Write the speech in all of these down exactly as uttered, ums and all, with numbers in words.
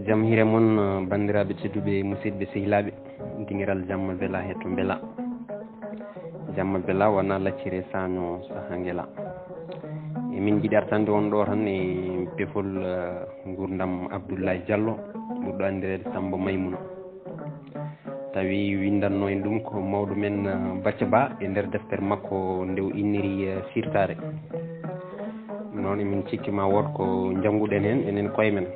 Jam hire mon, eh, banndiraaɓe tedduɓe, musidɓe sehilaaɓe, dingiral jamma bela he to mbela. Jamma bela wona laccire saño saha ngela. E min jiɗi artande on ɗo tan e pefol, eh, ngurdam Abdoulaye Diallo, ɓurɗo anndireede Samba Maymuna. Tawi windanno en ɗum ko mawɗo men, eh, Bacca Ba e nder deftere makko nde o inniri, eh, Sirtaare. Noon emin cikki ma wood ko njannguɗen heen enen koye men.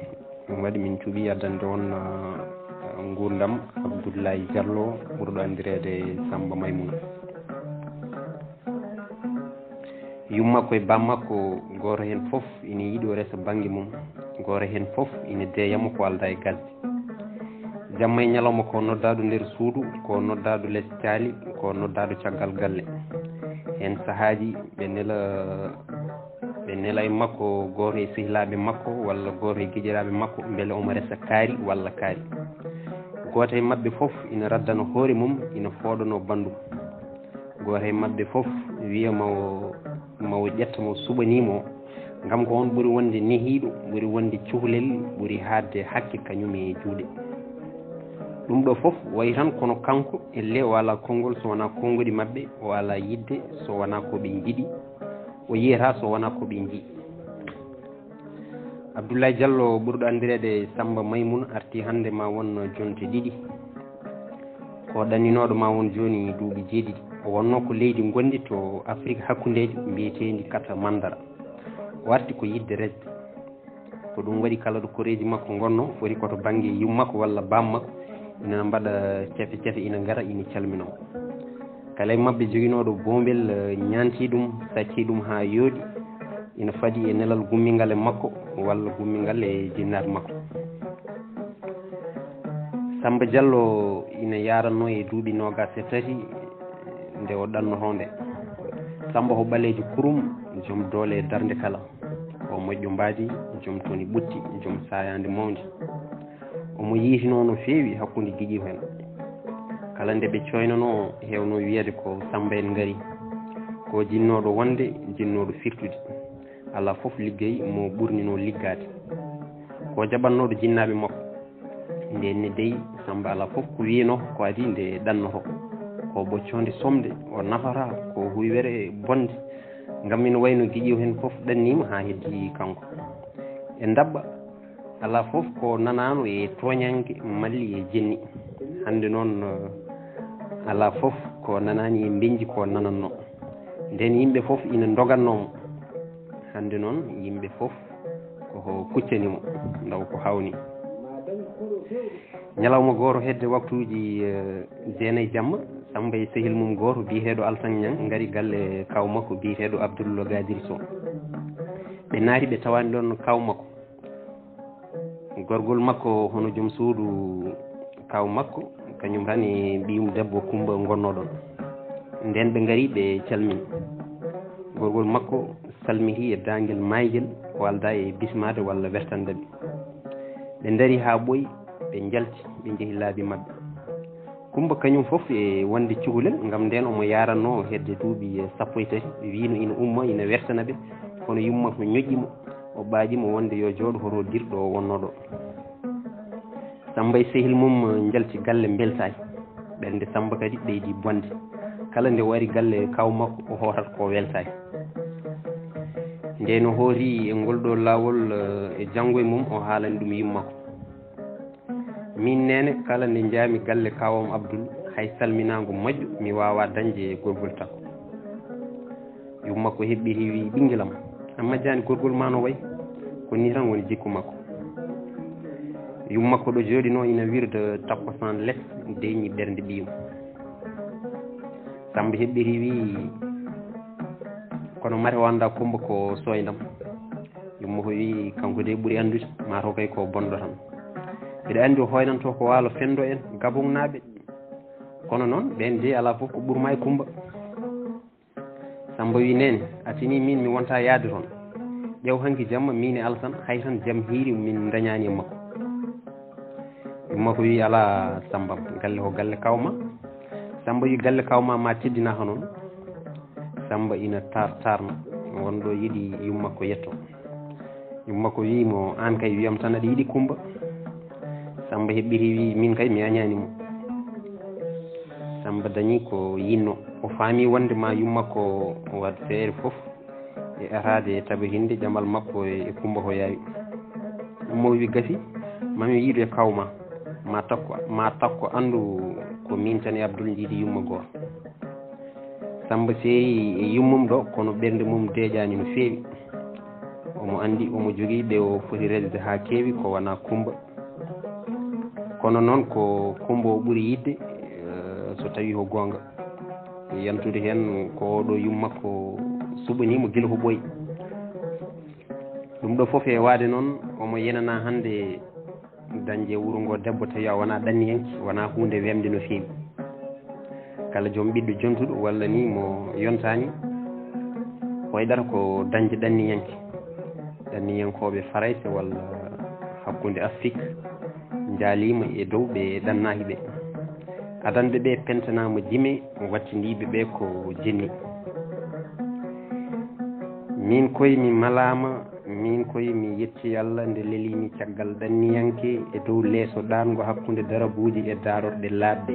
Ɗum waɗi min cuɓi addande on, eh, ngurdam Abdoulaye Diallo ɓurɗo anndireede Samba Maymuna. Yummakko e bammakko, gooto heen fof ina yiɗi o resa bannge mum, gooto heen fof ina deeya mo ko aldaa e gasde. Jamma e ñalawma ko noddaɗo nder suudu, ko noddaɗo les caali, ko noddaɗo caggal galle. Heen sahaaji ɓe nela, ɓe nela e makko gooto e sehilaaɓe makko walla gooto e giƴiraaɓe makko mbele omo resa kaari walla kaari. Gooto e maɓɓe fof ina raddana hoore mum, ina fooɗanoo banndum. Gooto e maɓɓe fof wiya ma o, ma o ƴetta mo suɓanii mo, ngam ko on ɓuri wonde nehiiɗo, ɓuri wonde cuhlel, ɓuri haaɗde hakke kañum e juuɗe. Ɗum ɗo fof wayi tan kono kanko, ellee o alaa konngol so wonaa konngoɗi maɓɓe, o alaa yiɗde so wonaa ko ɓe njiɗi, o yiyata so wonaa ko ɓe njiɗi. Abdoulaye Diallo ɓurɗo anndireede Samba Maymuna arti hannde ma won jonte ɗiɗi. Ko ɗanninooɗo ma won jooni duuɓi jeeɗiɗi. O wonnoo ko leydi ngonndi to Afrik hakkundeejo mbiyeteendi Kata Mandara. O arti ko yiɗde resde. Ko ɗum waɗi kala ɗo koreeji makko ngonnoo, foti ko to bannge yummakko walla bammakko, ina mbaɗa cefe cefe, ina ngara, ina calminoo. Kala e maɓɓe joginooɗo boombel, eh, ñaantii ɗum, saccii ɗum haa yooɗi, ina fadi e nelal gummingal e makko walla gummingal e jinnaaɓe makko. Samba Diallo ina yaarannoo e duuɓi noogaas e tati nde o ɗannotoo nde. Samba ko ɓaleejo kurum, joom doole e darnde kala. Ko moƴƴo mbaadi, joom toni ɓutti, joom saayaande mawnde. Omo yiitinoo no feewi hakkunde giƴi heen. Kala nde ɓe cooynanoo, heewnoo wiyeede ko Samba en ngari. Ko jinnooɗo wonde, jinnooɗo firtude. Alaa fof liggey mo ɓurninoo liggaade. Ko jaɓannooɗo jinnaaɓe makko. Ndeen ne dey, Samba alaa fof ko wiynoo ko adii nde ɗannotoo. Ko ɓoccoonde somde o nafata, ko huywere bonde. Ngam ina wayno giƴi heen fof ɗanniima haa heddi kanko. E ndaɓɓa, alaa fof ko nanaano e tooñannge malli e jenni. Hannde noon, eh, alaa fof ko nanaani e mbeñji ko nanannoo. Ndeen yimɓe fof ina ndogannoo mo. Hannde noon yimɓe fof ko kuccani mo, ndaw ko hawni. Ñalawma gooto hedde waktuuji, eh, jeenayi jamma, Samba e sehil mum gooto biyeteeɗo Alsan Ñang ngari galle kaaw makko biyeteeɗo Abdullo Gadiri Sow. Ɓe naati, ɓe tawaani ɗoon kaaw makko. Gorgol makko hono joom suudu kaaw makko, kañum tan e ɓiyum debbo Kumba ngonnoo ɗoon. Ndeen ɓe ngari, ɓe calmini. Gorgol makko salmiti e daangel maayngel, o aldaa e bismaade walla wertande ɓe. Ɓe ndarii haa ɓooyi, ɓe njalti, ɓe njehi laabi maɓɓe. Kumba kañum fof e wonde cukalel, ngam ndeen omo yaarannoo hedde duuɓi sappo e tati, wiino ina umma, ina wertana ɓe, kono yumma ko ñoƴƴi mo, o ɓaaƴi mo wonde yo jooɗo hoto dirɗo o wonnoo ɗo. Samba e sehil mum njalti galle mbeltaaki. Ɓernde Samba kadi ɓeydi bonde. Kala nde o ari galle kaaw makko, o hootat ko weltaaki. Ndeen o hooti e ngol ɗo laawol, eh, e janngo e mum, o haalani ɗum yumma ko. Miin neene, kala nde njaami galle kaaw am Abdul, hay salminaango moƴƴo mi waawaa dañde e gorgol takko. Yumma ko heɓɓiti wi, "Ɓinngel am, a majjaani gorgol ma no wayi?" Ko nii tan woni jikku makko. Yumma ko ɗo jooɗinoo ina wirda takkusaan les, deeƴni ɓernde ɓiyum. Samba heɓɓiti wi, "Kono mate o anndaa Kumba ko sooyndam." Yumma ko wi, "Kanko de ɓuri anndude, maa taw kay ko bonɗo tan. Mbiɗa anndi o hoynanto ko waalo fenndo en, Gabonnaaɓe. Kono noon, ɓeen de alaa fof ko ɓurma e Kumba." Samba wi, "Neene, a tini miin mi wonta yaade toon. Ƴeew hanki jamma, miin e Alsan, hay tan jam hiiri min ndañaani e makko." Yumma ko wi, "Alaa Samba, galle ko galle kaaw ma." Samba wi, "Galle kaaw ma, ma teddinaka noon." Samba ina tar-, tarna, wonɗo yiɗi yumma ko yetto. Yumma ko wi mo, "Aan kay wiyam tan aɗa yiɗi Kumba." Samba heɓɓiti, wi, min kay mi añaani mo. Samba dañi ko yinno. O faami wonde ma yumma ko waɗ feere fof e araade e tabitinde ƴamal makko e, e Kumba ko yaawi. Ummo wi, gasi, mami yiidu e kawma. Ma takko, ma takko anndu ko min tan e Abdul njiidi yumma goo. Samba seeyi e yummum ɗo, kono ɓernde mum deeƴaani no feewi. Omo anndi omo jogii ɓe o foti resde haa keewi ko wonaa Kumba. Kono noon ko Kumba o ɓuri yiɗde, eh, so tawii ko goonga. Yantude heen ko oɗo yumma ko suɓanii mo gila ko ɓooyi. Ɗum ɗo fof e waade noon, omo yenanaa hannde dañde wuro ngo debbo tawi a wonaa ɗanniyanke, wonaa huunde wemde no feewi. Kala joom ɓiɗɗo jontuɗo walla ni mo yontaani, hoyɗata ko dañde ɗanniyanke. Ɗanniyankooɓe Farayse walla hakkunde Afrik njaaliima e dow ɓe ɗannaaki ɓe. Adanɓe ɓe pentanaama jime, wattindiiɓe ɓe ko jinni. Min koy mi malaama, min koy mi yetti Allah nde lelii mi caggal ɗanniyanke e dow leeso ɗaango hakkunde darabuuji e daarorɗe laaɓɗe.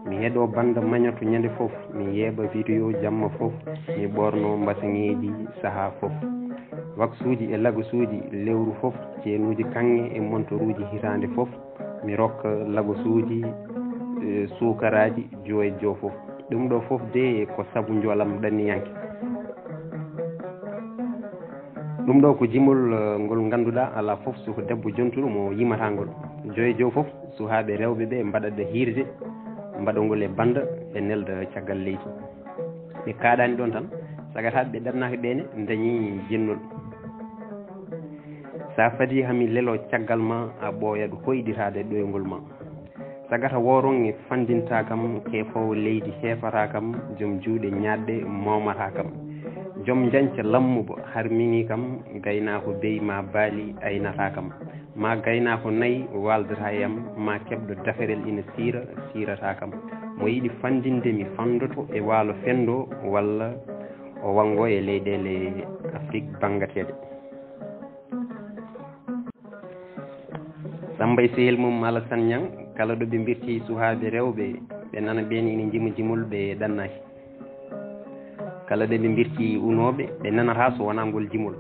Mi heɗo bannda mañoto ñande fof, mi yeeɓa video jamma fof, mi ɓoorno mbasaŋeeji sahaa fof. Waksuuji e lagasuuji lewru fof, ceenuuji kaŋŋe e montoruuji hitaande fof, mi rokka lagasuuji, eh, suukaraaji joy jo fof. Ɗum ɗo fof de ko sabu njolam ɗanniyanke. Ɗum ɗo ko jimol, eh, ngol ngannduɗaa alaa fof so ko debbo jontuɗo mo yimata ngol. Joy jo fof, suhaaɓe rewɓe ɓe mbaɗa ɗe hiirde, mbaɗa ngol e bannda, ɓe nelda caggal leydi. Ɓe kaaɗaani ɗoon tan, sagataaɓe ɓe ɗannaaki ɓe ne ndañi jennol. Sa fadi hami lelo caggal ma, a ɓooyat hoyɗitaade ɗoyngol ma. Sagata wooronge fandinta kam, keefoowo leydi heefata kam, joom juuɗe ñaaɗɗe moomata kam. Joom njanca lammuba harmini kam, gaynaako beyi ma baali aynata kam. Ma gaynaako nayi waaldata e am, ma keɓɗo daferel ina siira, siirata kam. Mo yiɗi fandinde mi fandoto e waalo fendo, walla o wango e leyɗeele Afrik banngateeɗe. Samba e sehil mum Alassane Niang, kala ɗo ɓe mbirti suhaaɓe rewɓe, ɓe nana ɓeen ina njima jimol, ɓe ɗannaaki. Kala ɗo ɓe mbirti unooɓe, ɓe nanata so wonaa ngol jimol.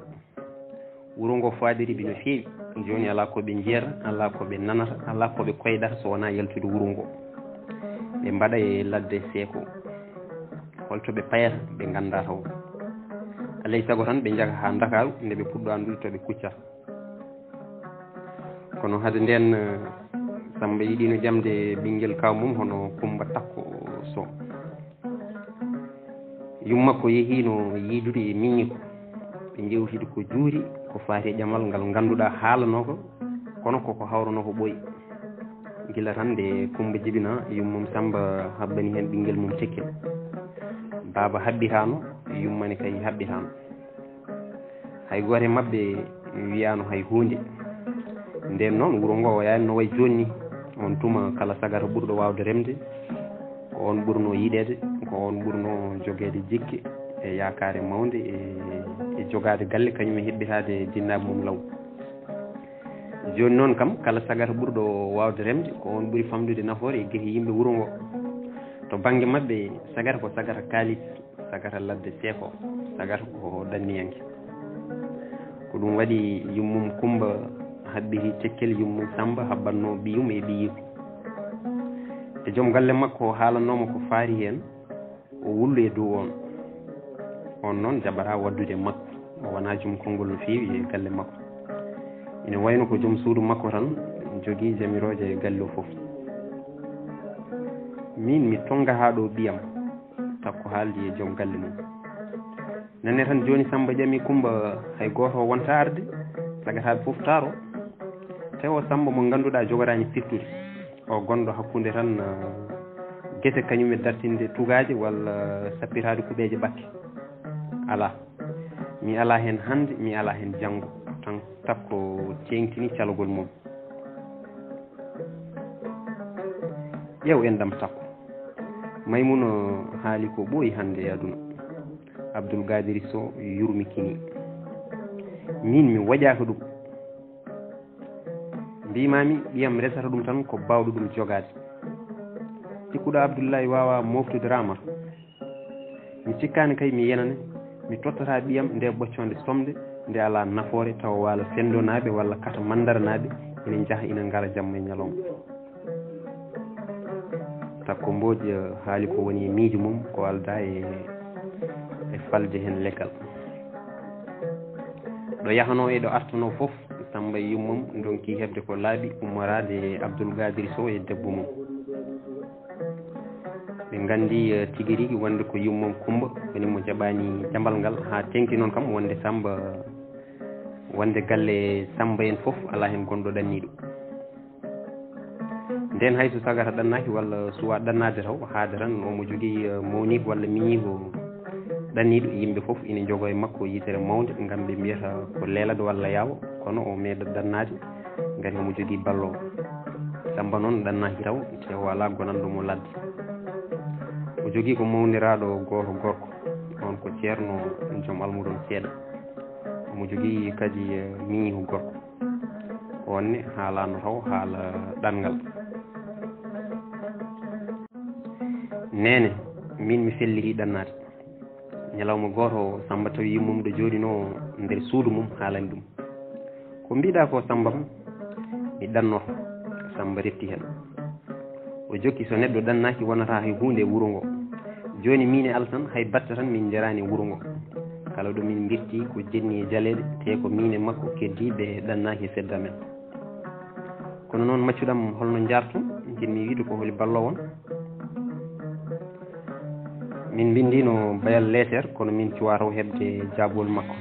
Wuro ngo faadiri ɓe no feewi. Jooni alaa ko ɓe njiyata, alaa ko ɓe nanata, alaa ko ɓe koyɗata so wonaa yaltude wuro ngo. Ɓe mbaɗa e ladde seeko. Holto ɓe payata, ɓe nganndaa taw. Alay sago tan ɓe njaha haa Ndakaaru, nde ɓe puɗɗo anndude to ɓe kuccata. Kono hade ndeen, eh, Samba yiɗino jamde ɓinngel kaw mum hono Kumba Takko Sow. Yumma ko yehiino yiidude e miññiko. Ɓe njewtidi ko juuri ko faati e ƴamal ngal ngannduɗaa haalanoo ko, kono koko hawranoo ko ɓooyi. Gila tan nde Kumba jibina, yummum Samba habbani heen ɓinngel mum Tekkel. Baaba haɓɓitaano, yumma ne kay haɓɓitaano. Hay gooto e maɓɓe wiyaano hay huunde. Ndeen noon, wuro ngo wayaani no wayi jooni ni. On tuma, kala sagata ɓurɗo waawde remde, ko on ɓurnoo yiɗeede, ko on ɓurnoo jogeede jikke e yaakaare mawnde e, e jogaade galle, kañum e heɓɓitaade jinnaaɓe mum law. Jooni noon kam, kala sagata ɓurɗo waawde remde, ko on ɓuri famɗude nafoore e gehe yimɓe wuro ngo. To bannge maɓɓe, sagata ko sagata kaalis, sagata ladde seeko, sagata ko ɗanniyanke. Ko ɗum waɗi yummum Kumba habbiti Tekkel, yummum Samba habbanno ɓiyum e ɓiyiiko. E joom galle makko o haalannoo mo ko faari heen, o wullu e dow on. On noon jaɓataa waɗdude makko, o wonaa joom konngol no feewi e galle makko. Ina wayno ko joom suudu makko tan jogii jamirooje e galle o fof. Min mi tonngataa ɗo ɓiyam, Takko haaldi e joom galle mum. Nane tan jooni Samba ƴami Kumba, hay gooto o wonta arde, sagataaɓe fof taaro. Tawi o Samba mo ngannduɗaa jogoraani firtude. O gonɗo hakkunde tan, ah, gese kañum e dartinde tugaaje walla sappitaade kuɓeeje ɓakke. Alaa. Mi alaa heen hannde, mi alaa heen janngo. Tan Takko teeŋtini calogol mum. Ƴeew enɗam Takko. Maymuna haali ko ɓooyi hannde e aduna. Abdul Gadiri Sow yurmikini. Min mi waƴaaka ɗum. Mbiimaami ɓiyam resata ɗum tan ko baawɗo ɗum jogaade. Cikkuɗo Abdullahi waawaa mooftude Raamar. Mi cikkaani kay mi yenane, mi tottataa ɓiyam nde ɓoccoonde somde, nde alaa nafoore, tawa waalo Senndonaaɓe walla Kata Manndaranaaɓe ina njaha ina ngara jamma e ñalawma. Takko Mbooj, eh, haali ko woni e miijo mum, ko aldaa e, e falde heen leggal. Ɗo yahanoo e ɗo artanoo fof, Sammba e yummum ndonkii heɓde ko laaɓi ummoraade e Abdul Qaadir Sow e debbo mum. Ɓe nganndi, eh, tigi rigi wonde ko yummum Kummba woni mo jaɓaani jambal ngal, haa teeŋti noon kam wonde Sammba, wonde galle Sammba en fof alaa heen gonɗo ɗanniiɗo. Ndeen hay so sagata ɗannaaki walla suwaa ɗannaade taw, haadaran omo jogii, eh, mawniiko walla miñiiko ɗanniiɗo, yimɓe fof ina njogoo e makko yitere mawnde ngam ɓe mbiyata ko leelaɗo walla yaawo, kono o meeɗa ɗannaade ngati omo jogii balloowo. Sammba noon ɗannaaki taw, te o alaa gonanɗo mo ladde. O jogii ko mawniraaɗo gooto gorko, oon ko ceerno joom almuudo seeɗa. Omo jogii kadi, eh, miñiiko gorko. Ko oon ne haalaano taw haala ɗanngal. Neene, miin mi fellitii ɗannaade. Ñalawma gooto, Sammba tawi yummum ɗo jooɗinoo nder suudu mum, haalani ɗum. Ko mbiiɗaa ko, Sammba? Kam mi ɗannoto. Sammba refti heen. O jokki, so neɗɗo ɗannaaki, wonataa hay huunde e wuro ngo. Jooni, miin e Alsan, hay batte tan min njaraani e wuro ngo. Kala ɗo min mbirti ko jenni e jaleeɗe, te ko miin e makko keddiiɓe ɗannaaki e fedde amen. Kono noon, maccuɗam, holno njaarton? Njiɗmi wiide ko holi balloowo on? Min mbinndiino Bayal leeter, kono min cuwaa taw heɓde jaabol makko.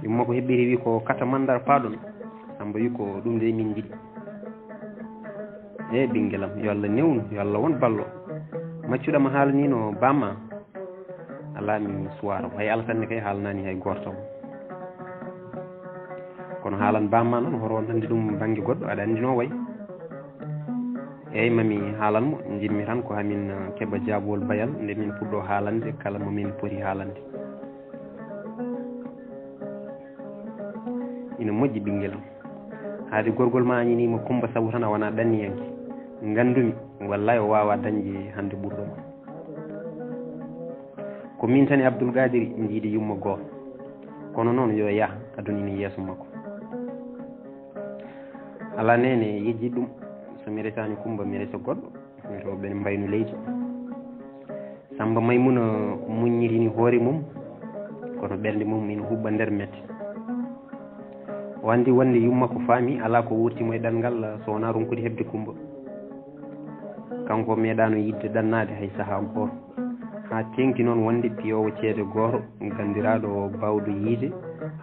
Yumma ko heɓɓiri wi ko Kata Mandar paaɗon. Sammba wi ko ɗum de min njiɗi. E ɓinngel am, yo Allah newnu, yo Allah won ballo. Maccuɗam haalaniino bamma? Alaa, mi suwaa taw. Hay Alsan ne kay haalanaani hay gooto taw. Kono haalan bamma noon, hoto on anndi ɗum bannge goɗɗo, aɗa anndi no wayi. Eey, mami haalan mo, njimmi tan ko hamin, eh, keɓa jaabowol Bayal, nde min puɗɗoo haalande kala mo min poti haalande. Ina moƴƴi, ɓinngel am. Haade gorgol ma añiniima Kummba sabu tan a wonaa ɗanniyanke. Nganndumi, wallaahi o waawaa dañde hannde ɓurɗo ma. Ko min tan e Abdul Qaadir njiidi yumma goo. Kono noon yo yah, aduna ina yeeso makko. Alaa, neene, yejjit ɗum. So mi resaani Kummba, mi resa goɗɗo. Rewɓe ne mbayno leydi. Sammba Maymuna muññirini hoore mum, kono ɓernde mum ina huɓɓa nder mette. O anndi wonde yumma ko faami, alaa ko wuurti mo e ɗanngal so wonaa ronkude heɓde Kummba. Kanko meeɗaano yiɗde ɗannaade hay sahaa gooto. Haa teeŋti noon wonde piyoowo ceede gooto, ganndiraaɗo baawɗo yiide,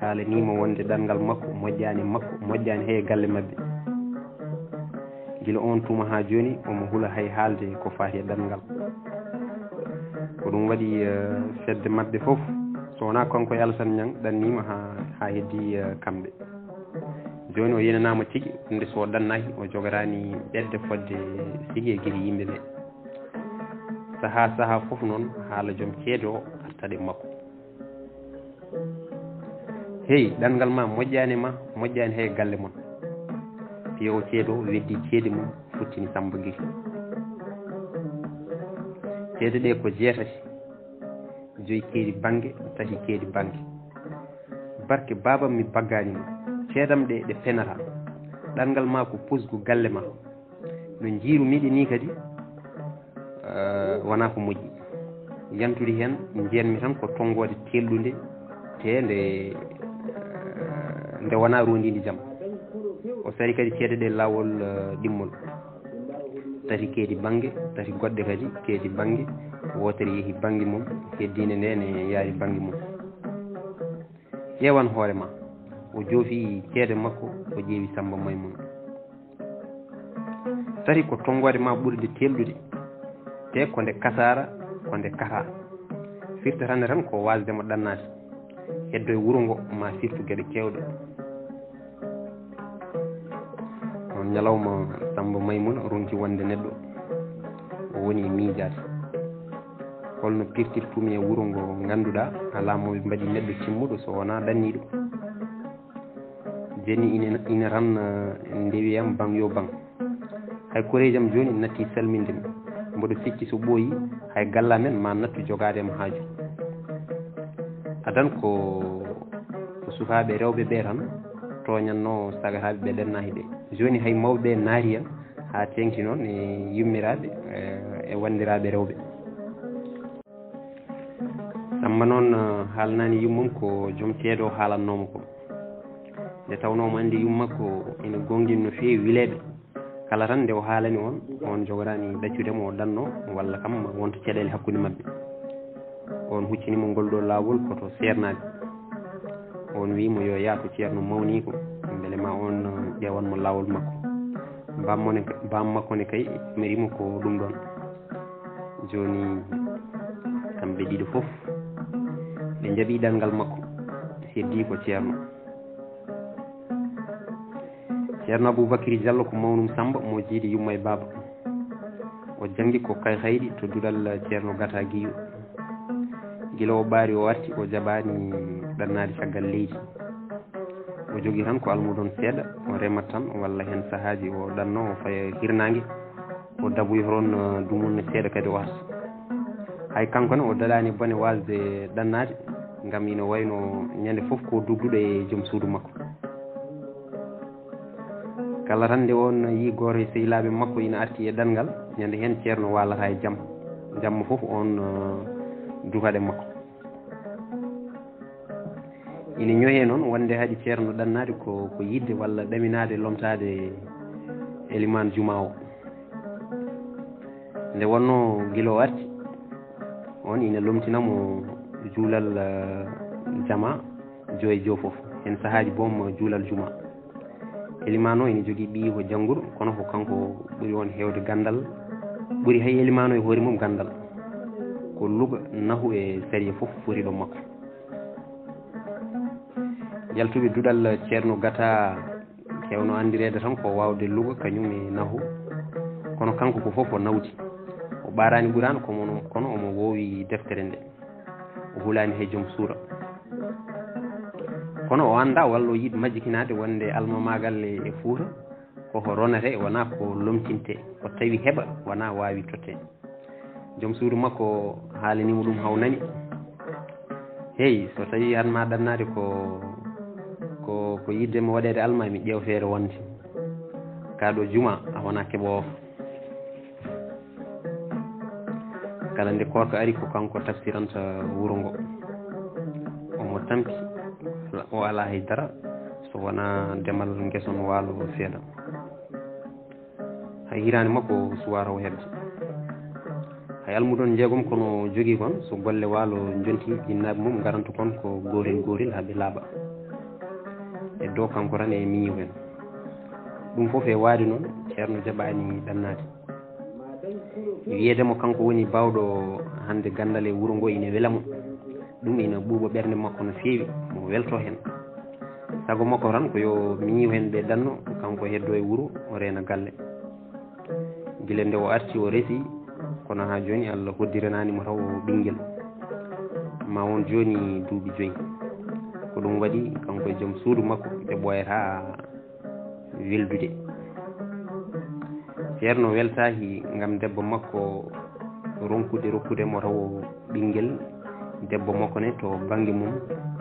haalanii mo wonde ɗanngal makko moƴƴaani e makko, moƴƴaani hay e galle maɓɓe. Gila oon tuma haa jooni, omo hula hay haalde ko faati e ɗanngal. Ko ɗum waɗi, eh, fedde maɓɓe fof, so wonaa kanko e Alasan Ñaŋ, ɗanniima haa, haa heddii, eh, kamɓe. Jooni o yenanaama tigi, wonde so o ɗannaaki, o jogataani ɓetde fodde sigi e gite yimɓe ɓe. Sahaa sahaa fof noon, haala joom ceede o artat e makko. Hey, ɗanngal ma moƴƴaani ma, moƴƴaani hay galle mon. Piyoowo ceede o weddii ceede mum, futtini Sammba Giri. Ceede ɗe ko jeetati, joyi keedi bannge, tati keedi bannge. Barke baabam mi baggaani ma, ceedam ɗe, ɗe penata. Ɗanngal ma ko pusgu galle ma. No njiiru-mi ɗe nii kadi, eh, wonaa ko moƴƴi. Yantude heen, njiyan-mi tan ko tonngoode teelɗunde, te nde, eh, nde wonaa roondiinde jam. O sari kadi ceede ɗe laawol, eh, ɗimmol. Tati keedi bannge, tati goɗɗe kadi keedi bannge, wootere yehi bannge mum, heddiinde nde ne yaari bannge mum. Ƴeewan hoore ma. O joofi ceede makko, o ƴeewi Sammba Maymuna. Tati ko tonngoode ma ɓurde teelɗude, te ko nde kasaara, ko nde kata. Firtatande tan ko waasde mo ɗannaade. Heddo e wuro ngo, ma sirtu geɗe keewɗe. On ñalawma, Sammba Maymuna ronki wonde neɗɗo, o woni e miijaade. Holno pirtirtumi e wuro ngo ngannduɗaa alaa mo ɓe mbaɗi neɗɗo timmuɗo so wonaa ɗanniiɗo? Jeni ina, ina ran, eh, ndewi am baŋ yo baŋ. Hay koreeji am jooni natti salminde mi. Mboɗo sikki so ɓooyi, hay galla men ma nattu jogaade am haaju. Adan ko, ko sukaaɓe rewɓe ɓe tan tooñannoo sagataaɓe ɓe ɗennaaki ɓe. Jooni hay mawɓe ɓe naati en haa teeŋti noon e yummiraaɓe, eh, e wanndiraaɓe rewɓe. Sammba noon, eh, haalnaani yummum ko joom teedo haalannoomo ko. Nde tawnoo omo anndi yumma ko ina goongɗini no feewi wileede. Kala tan nde o haalani on, on jogoraani ɗaccude mo o ɗanno, walla kam wonta caɗeele hakkunde maɓɓe. On huccini mo ngol ɗo laawol ko to seernaaɓe. On wiyi mo yo yaah to ceerno mawniiko, mbele ma on, eh, ƴeewan mo laawol makko. Bammo ne, bam makko ne kay meri mo ko ɗum ɗon. Jooni kamɓe ɗiɗo fof ɓe njaɓi ɗanngal makko, seddii ko ceerno. Ceerno Aboubacry Diallo ko mawnum Sammba mo jiidi yumma e baaba. O janngi ko Kayxayɗi to duɗal ceerno Gata Giyu. Gila o ɓaari o arti o jaɓaani ɗannaade caggal leydi. O jogii tan ko almudon seeɗa, o remat tan, walla heen sahaaji o ɗanno, o faya hirnaange, o daboyi toon, eh, dumunna seeɗa kadi o arta. Hay kanko ne o daɗaani bone waasde ɗannaade, ngam ina wayno ñande fof ko dugduɗo e joom suudu makko. Kala tan nde on yii gooto e sehilaaɓe makko ina arti e ɗanngal, ñande heen ceerno waalata e jam. Jamma fof on, eh, dukat e makko. Ina ñohe noon wonde haɗi ceerno ɗannaade ko, ko yiɗde walla ɗaminaade lomtaade elimaan juma o. Nde wonnoo gila o arti, on ina lomtina mo juulal, eh, jama joy jo fof. Heen sahaaji boom juulal juma. Elimaan o ina jogii ɓiyi ko jannguɗo, kono ko kanko ɓuri on heewde ganndal, ɓuri hay elimaan o e hoore mum ganndal. Ko luga, nahu e sariya fof foti ɗo makko. Yaltuɓe duɗal ceerno Gata kewno anndireede tan ko waawde luga kañum e nahu, kono kanko ko fof o nawti. O ɓaaraani ɓuraana, kono, kono omo woowi deftere nde. O hulaani hay joom suura. Kono o anndaa walla o yiɗi majjikinaade wonde almamaagal e, e Fuuta, ko ko ronatee, wonaa ko lomtintee, ko tawi heɓa, wonaa waawi tottee. Joom suudu makko haalanii mo ɗum, haw nani. Hey, so tawii an ma ɗannaade ko, ko, ko yiɗde mo waɗeede almaami, ƴeew feere wonde. Kaa ɗo juma, a wonaa keɓoowo. Kala nde koorka ari, ko kanko tafsiranta wuro ngo. Omo tampi, o alaa hay dara so wonaa demal ngeson waalo seeɗa. Hay hiraande makko suwaata o heɓde. Hay almudon jeegom kono jogii kon, so golle waalo njonti, jinnaaɓe mum ngaranta kon ko gootel gootel haa ɓe laaɓa. E dow kanko tan e miñiiw en. Ɗum fof e waade noon, ceerno jaɓaani ɗannaade. Wiyeede mo kanko woni baawɗo hannde ganndal e wuro ngo ina wela mo. Ɗum ina ɓuuɓa ɓernde makko no feewi, mo welto heen. Sago makko tan ko yo miñiiw heen ɓe ɗanno, kanko heddo e wuro, o reena galle. Gila nde o arti o resi, kono haa jooni Allah hoddiranaani mo taw o ɓinngel. Ma won jooni duuɓi joyi. Ko ɗum waɗi kanko e joom suudu makko ɓe ɓooyataa weldude. Ceerno weltaaki ngam debbo makko ronkude rokkude mo taw ɓinngel debbo makko ne to bannge mum.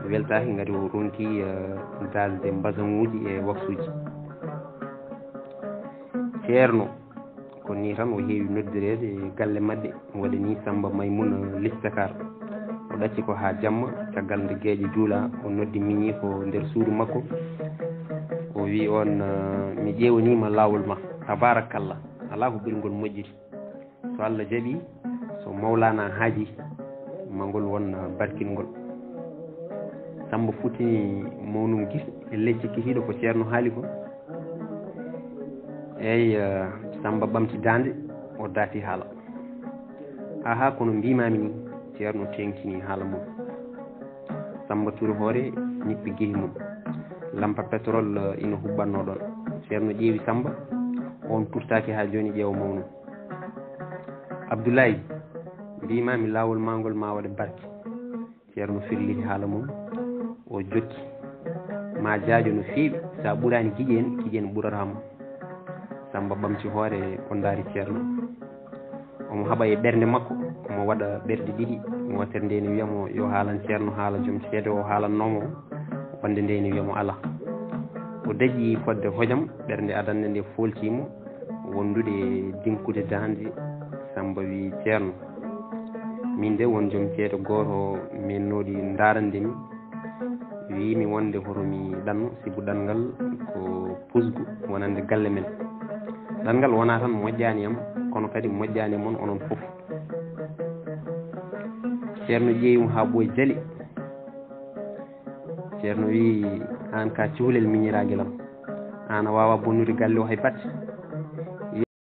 Weltaaki ngati o ronki, eh, dasde mbasaŋuuji e waksuuji. Ceerno ko nii tan o heewi noddireede e galle maɓɓe, waɗi nii Sammba Maymuna Listakar. O ɗacci ko haa jamma, caggal nde geeƴe juula, o noddi miñi ko nder suudu makko. O wi on, eh, "Mi ƴeewaniima laawol ma, tabaarakallah, alaa ko ɓuri ngol moƴƴiri. So Allah jaɓi, so Mawlana haaji ma ngol won barkingol." Sammba futtini mawnum gis, e ley cikkitiiɗo ko ceerno haali ko. Eey, eh, Sammba ɓamti daande, o daati haala. "Aha, kono mbiimaami ni." Ceerno teeŋtini haala mum. Sammba turi hoore, nippi gehi mum. Lampa pétrole, eh, ina huɓɓatnoo ɗoon. Ceerno ƴeewi Sammba, on turtaaki haa jooni ƴeewa mawnum. "Abdoulaye, mbiimaami laawol maa ngol maa waɗe barke." Ceerno firliti haala mum, o jokki. "Ma jaajo no feewi." Sa ɓuraani giƴen, giƴen ɓurata mo. Samba ɓamti hoore, o ndaari Ceerno. Omo haɓa e ɓernde makko, omo waɗa ɓerɗe ɗiɗi. Wootere nde ne wiya mo yo haalan Ceerno haala joom ceede o haalannoo mo, wonde nde ne wiya mo alaa. O daƴi fodde hojam, ɓernde adannde nde fooltii mo wondude e dinkude daande. Samba wi Ceerno, min de won joom ceede gooto mennooɗi ndaarande mi. Wiimi wonde hoto mi ɗanno, sibu ɗanngal ko pusgu wonande galle men. Ɗanngal wonaa tan moƴƴaani am, kono kadi moƴƴaani e mon onon fof. Ceerno ƴeewi mo haa ɓooyi jali. Ceerno wi, aan ka cuhlel miñiraaguel am. Aan a waawaa bonnude galle o hay batte.